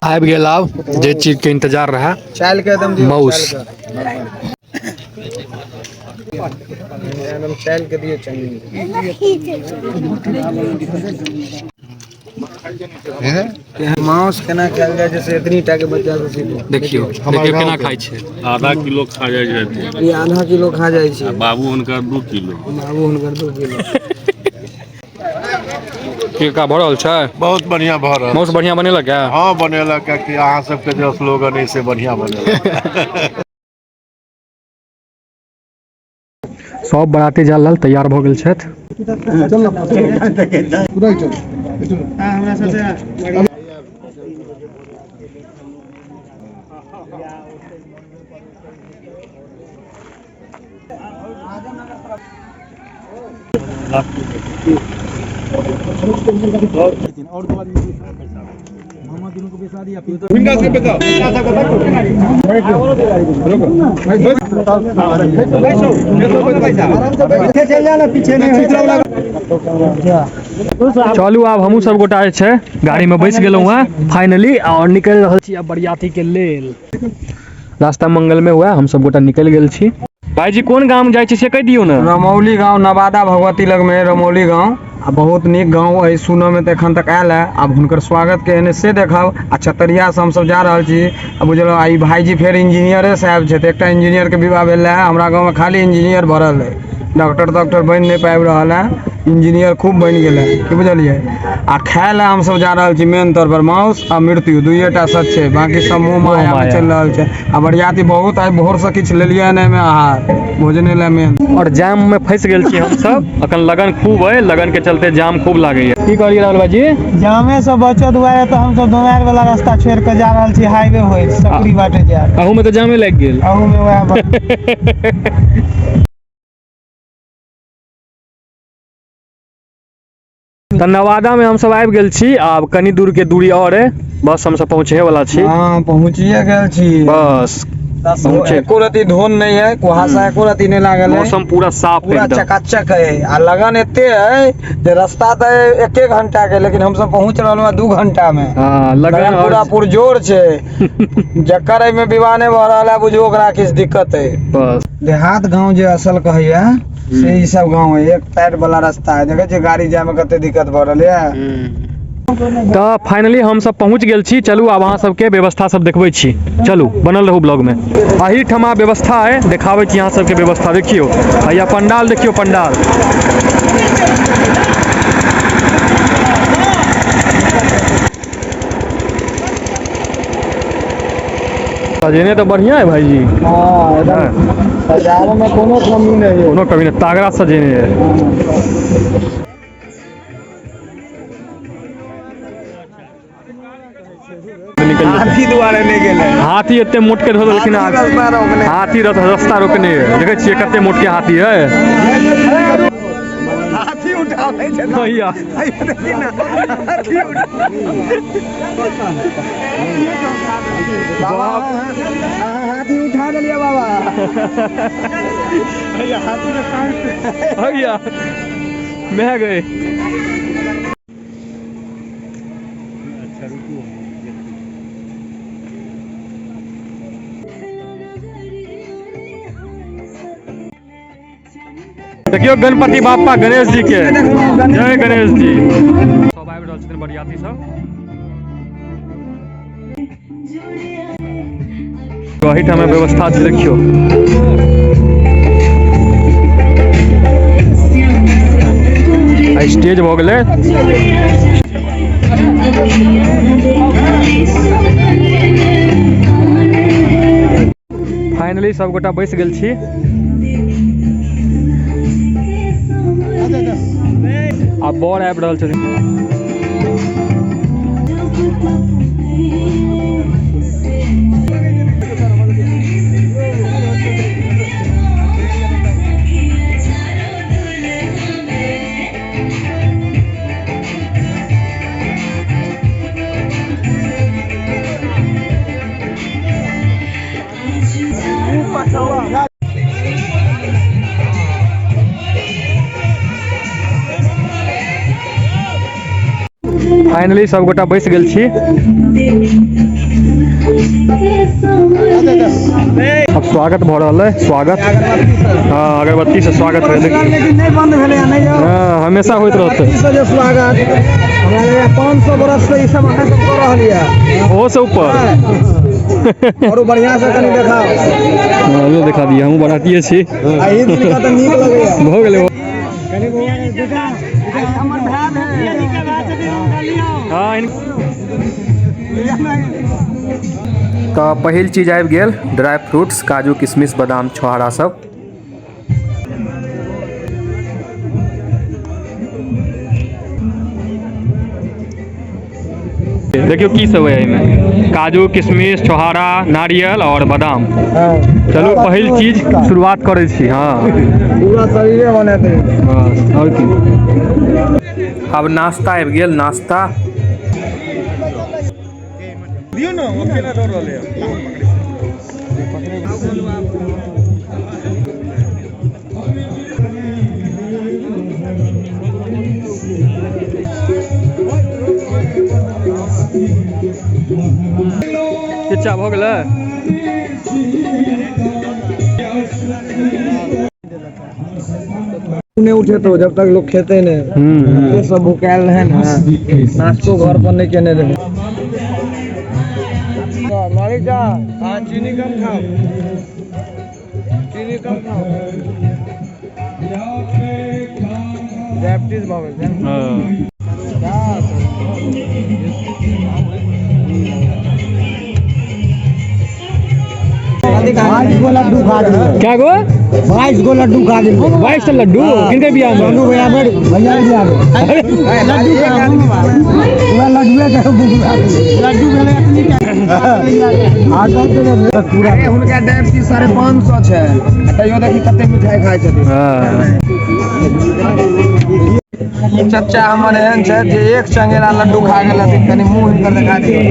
आबि गेल आब जे चीज के इंतजार रहा मौस। मांस केना खायल जाइ छै से एतनी टा के बच्चा से सीखू। देखियौ देखियौ केना खाइ छै। आधा किलो खा जाइ छै। ई आधा किलो खा जाइ छै। बाबू हुनकर 2 किलो। बाबू हुनकर 2 किलो। की का भऽ रहल छै? बहुत बढ़िया भऽ रहल। मौस बढ़िया बनेलक है? हाँ बनेलक है कि अहाँ सबके जे स्लोगन है से बढ़िया बनेलक। सब बराती जाय लेल तैयार भऽ गेल छथि। चलू आब हमहूँ सब गोटा जे छै गाड़ी में बैस गेलहुँ हैं फाइनली और निकलि रहल छी आब बरियाती के लेल। रास्ता मंगल में हुआ हम सब गोटा निकलि गेल छी। भाईजी कोन गाम जाइ छी से कहि दियौ ने। रमौली गांव नवादा भगवती लग में रमौली गांव आ बहुत नीक गांव अइ सुनऽ में तऽ एखन तक आयल है। आब हुनकर स्वागत के एने से देखब आ चतरिया से हमसब जा रहल छी। आ बुझलहुँ आ ई भाईजी फेर इंजीनियरे साहब छथि। एकटा इंजीनियर के विवाह भेल रहै हमरा गांव में खाली इंजीनियर भरल है, डॉक्टर तॉक्टर बनि नहि पाबि रहल है, इंजीनियर खूब बनि गेल है, की बुझलियै। आ खाय लए हमसब जा रहल छी मेन तौर पर माउस आ मृत्यु दुइये टा सच छै, बाकी सब मोह माया में चलि रहल छै। आ बरियाती बहुत आइ भोर से किछु लेलियै नहि एहिमे आहार भोजने लए मेन। और जाम में फंसि गेल छी हमसब, अखन लगन खूब है, लगन के चलते जाम खूब लागैया। की कहलियै राहुल भाईजी? जामे से बचऽ दुआरे तऽ हमसब दोमार वाला रास्ता छोड़ि कऽ जा रहल छी हाईवे होइत सकरी बाटे जा रहल। अहू में तऽ जामे लागि गेल। अहू में वएह बात। तऽ नवादा में हमसब आबि गेल छी, आब कनी दूर के दूरी और है, बस हमसब पहुँचे वाला छी। हाँ पहुँचिए गेल छी। बस पहुँचे। एको रति धुन नहीं है, कुहासा एको रति नहीं लागल है। मौसम पूरा साफ है पूरा एकदम। चकाचक है। आ लगन एते है जे रास्ता तऽ 1 घंटा के, लेकिन हमसब पहुँच रहलहुँ हैं 2 घंटा में। हाँ, लगन लगन और पूरा पुरजोर छै। जकर एहिमे विवाह नहीं भऽ रहल है बुझू ओकरा किछु दिक्कत है। बस। देहात गांव जे असल कहैया से ई सब गांव है, एक साइड वाला रास्ता है। देखै छियै गाड़ी जाय में कते दिक्कत भऽ रहल है। तऽ फाइनली हम सब पहुँच गेल छी। चलू आब अहाँ सबके व्यवस्था सब देखबै छी, चलू बनल रहू ब्लॉग में। एहिठमा व्यवस्था है, देखाबै छी अहाँ सबके व्यवस्था। देखियौ हैया पंडाल, देखियौ पंडाल। सजेने तऽ बढ़िया है भाईजी। हाँ, एकदम सजावे में कोनो कमी नहीं है। कोनो कमी नहीं, तागड़ा सजेने है। हाथी दुआरे नहीं गेलै। हाथी एते मोट के धऽ देलखिन, हाथी रास्ता रोकने। हाथी रास्ता रोकने है। देखै छियै कते मोट के हाथी है। हाथी उठाबै छै। भैया। हाथी उठा। बाबा, हाथी उठा देलियै बाबा। भैया, हाथी के साइड से। भैया, मैं गए। देखियौ गणपति बाप्पा गणेश जी के जय गणेश जी। सब आबि रहल छथिन बरियाती सब। एहिठाम व्यवस्था छै, देखियौ। आ स्टेज भऽ गेलै। फाइनली सब गोटा बैस गेल छी। आ बर आबि रहल छथिन। फाइनली सब गोटा बैस गेल छी। अब स्वागत भऽ रहल है, स्वागत। हाँ, अगरबत्ती से स्वागत है। लेकिन नहीं बंद भेलै नहीं। हाँ, हमेशा होइत रहतै। से स्वागत हमरा 500 बरस से ई सब अहाँ सब कऽ रहल यऽ। ओहो से ऊपर। और बढ़िया से कनि देखाओ। हाँ, हमरो देखा दिअ, हमहूँ बरातिए छी। आ ई दिन का तऽ नीक लगैया। भऽ गेलै। हाँ, तऽ पहिल चीज आबि गेल ड्राई फ्रूट्स, काजू, किशमिश, बादाम, छोहारा सब। देखियौ की सब है एहिमे, काजू, किशमिश, छोहारा, नारियल और बादाम। चलू पहिल चीज शुरुआत करै छी। हाँ, पूरा शरीरे बनेतै। बस और की। आब नाश्ता आबि गेल, नाश्ता। चचा भऽ गेलै। नहीं उठे तो जब तक लोग खेते नहीं। ये सब भूखायल रहे ना, नाश्तो घर पर नहीं केने रहे। हाँ, चीनी कम खाओ, चीनी कम खाओ, डायबिटीज भऽ गेल छै। हाँ। 22 गो लड्डू खा गेलै। क्या गो? 22 गो लड्डू खा गेलै। 22 टा लड्डू किनकर बियाह में? सोनू भैया में, भैया के बियाह में। लड्डू पूरा लड्डुए के लड्डू भेलै। अरे हुनका डायबिटीज 550 छै, तैयो देखी कते मिठाई खाइ छथिन। हाँ। ई चच्चा हमर एहन छै जे एक चंगेरा लड्डू खा गेल हथिन। कनि मुँह हिनकर देखा दियौ।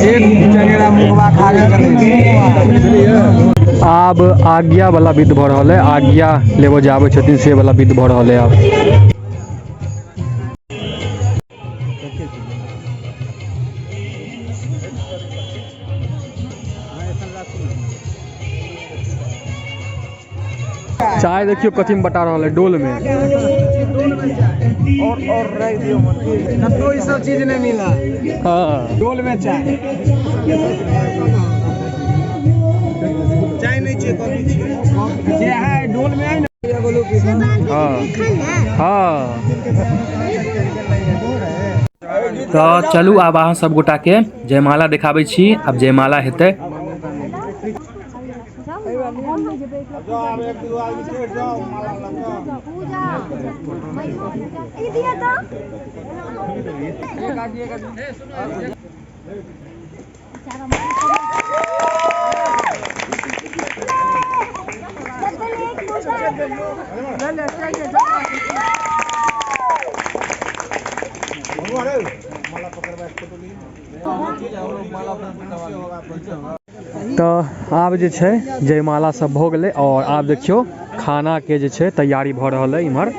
एक चंगेरा मुँहवा खा गेल छथिन। आब आज्ञा वाला विध भऽ रहल है, आज्ञा लेबऽ जे आबै छथिन से वाला विध भऽ रहल है आब। चाय देखियौ कथी में बटा रहल है, डोल में। और रख दियौ, कतौ ई सब चीज नहीं मिला। हाँ, डोल में चाय। चाय नहीं चाहिए, कॉफी चाहिए। जे है डोल में है ना। हाँ हाँ। तऽ चलू आब अहाँ सब गोटा के जयमाला देखाबै छी। आब जयमाला हेतै। तऽ आब जे छै जयमाला सब भऽ गेलै और आब देखियौ खाना के जे छै तैयारी भऽ रहल है इम्हर।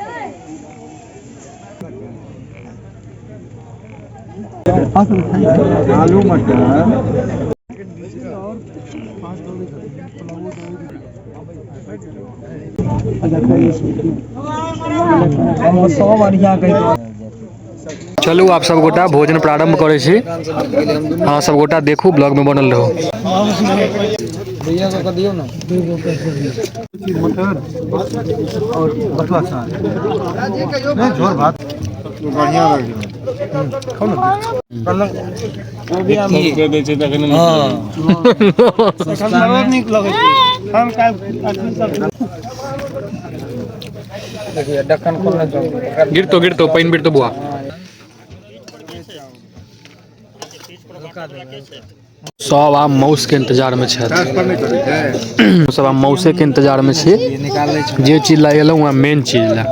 आलू मटर सब बढ़िया कहि। चलू आप सब गोटा भोजन प्रारंभ करै छी। अहाँ सब गोटा देखू, ब्लॉग में बनल रहू। भैया को दियौ ना। दै छै तखने नीक। देखिए ढक्कन खोलने जाओ। गिरतो गिरतो पानि बिरतो बुआ। सब आब मौस के इंतजार में छथि, सब आब मौसे के इंतजार में छी। जे चीज ला एलहुँ हँ मेन चीज ला,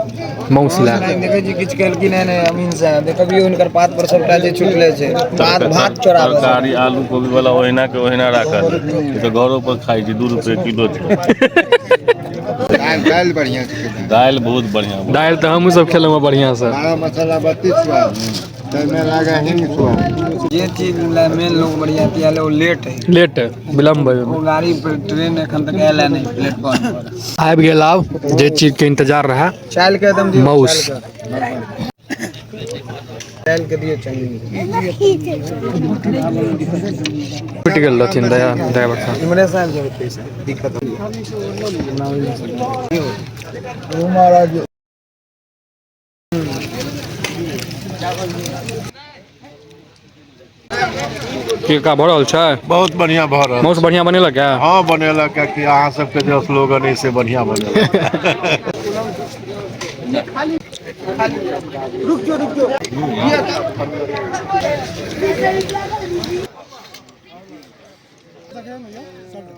मौस ला। देखै छी किछु केलखिन हँ नहि अमीन साहब। देखबियौ हुनकर पात पर सबटा जे छुटले छै, भात भात चोराबै। तरकारी आलू कोबी वाला ओहिना के ओहिना राखल, ई तऽ घरो पर खाइ छी, 2 रुपए किलो छै। दालि बढ़िया छै। दालि बहुत बढ़िया। दालि तऽ हमहूँ सब खेलहुँ बढ़िया से। बारह मसाला 32 स्वाद, ताहिमे लागे हिंग स्वाद। जे चीज ला मेन लोग बरियाती आयल ओ लेट है। लेट है, विलम्ब है। ओ गाड़ी पर ट्रेन एखन तक आयल है नहीं प्लेटफॉर्म पर। आबि गेल आब जे चीज के इंतजार रहा। चालि के एकदम दियौ। मौस। चालि के दियौ चालि। टूटि गेल रहथिन दया ड्राइवर साहब। इमरे से आबि जेबै पैसा दिक्कत होइए। की का भऽ रहल छै? बहुत बढ़िया भऽ रहल। मौस बढ़िया बनेलक है? हँ बनेलक है कि अहाँ सबके जे स्लोगन है से बढ़िया बनेलक।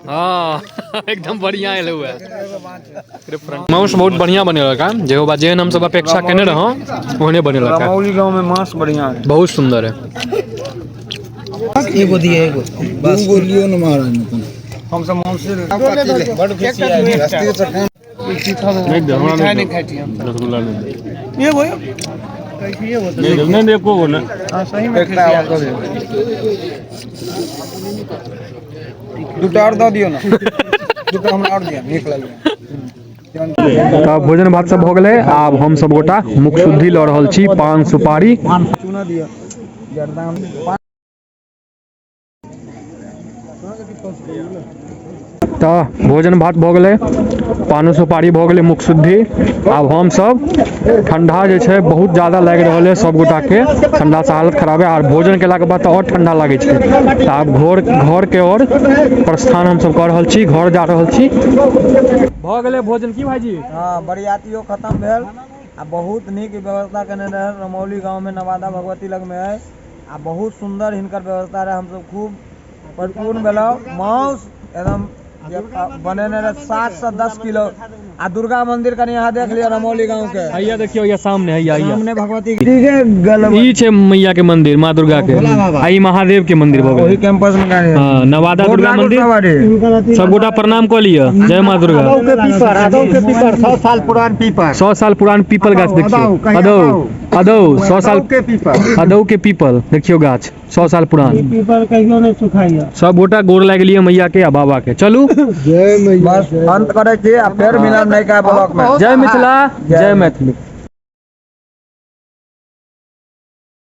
हाँ एकदम बढ़िया आयल हुआ। माउस बहुत बढ़िया बनेलक है, जे बात जेहन हमसब अपेक्षा केने रहौं ओहने बनेलक है। रमौली गांव में मांस बढ़िया है। बहुत सुंदर है। हम सब मांस रसगुल्ला नहीं, नहीं एको गो ने। एकटा और दऽ दियौ। दूटा और दऽ दियौ ने, दूटा हमरा और दिअ, नीक लगैए। तऽ भोजन भात सब भऽ गेलै। आब हम सब गोटा मुख शुद्धि लऽ रहल छी, पान सुपारी। चूना दिअ, जर्दाम। तऽ भोजन भात भऽ गेलै, पानो सुपारी भऽ गेलै, मुख शुद्धि। आब हमसब ठंडा जे छै बहुत ज्यादा लागि रहल है सब गोटा के, ठंडा से हालत खराब है। आर भोजन केलाके बाद तऽ और ठंडा लागै छै। तऽ आब घर घर के ओर प्रस्थान हमसब कऽ रहल छी, घर जा रहल छी। भऽ गेलै भोजन की भाईजी? हाँ बरियातियो खत्म भेल आ बहुत नीक व्यवस्था केने रहे रमौली गांव में, नवादा भगवती लग में है आ बहुत सुंदर हिनकर व्यवस्था रहे। हमसब खूब परिपूर्ण भेलहुँ। मांस एकदम बनेने रहे 7 से 10 किलो। आ दुर्गा मंदिर कनि यहाँ देख लिअ रमौली गांव के। हैया देखियौ, हैया सामने, हैया हैया सामने भगवती ई छै मैया के मंदिर, माँ दुर्गा के, आ ई महादेव के मंदिर भऽ ओही गेलै। कैंपस में गाड़ी। हाँ, नवादा दुर्गा मंदिर। सब गोटा प्रणाम कऽ लिअ, जय माँ दुर्गा। पीपर 100 साल पुरान पीपर। 100 साल पुरान पीपल गाछ देखियौ। अदौ अदौ 100 साल के पीपर। अदौ के पीपल देखियौ गाछ 100 साल पुरान। पीपल कहियो नहीं सुखाइया। सब गोटा गोर लागि लिअ मैया के आ बाबा के। चलू बस अंत करै छी आ फेर मिलब नयका ब्लॉक में। जय मिथिला, जय मैथिली।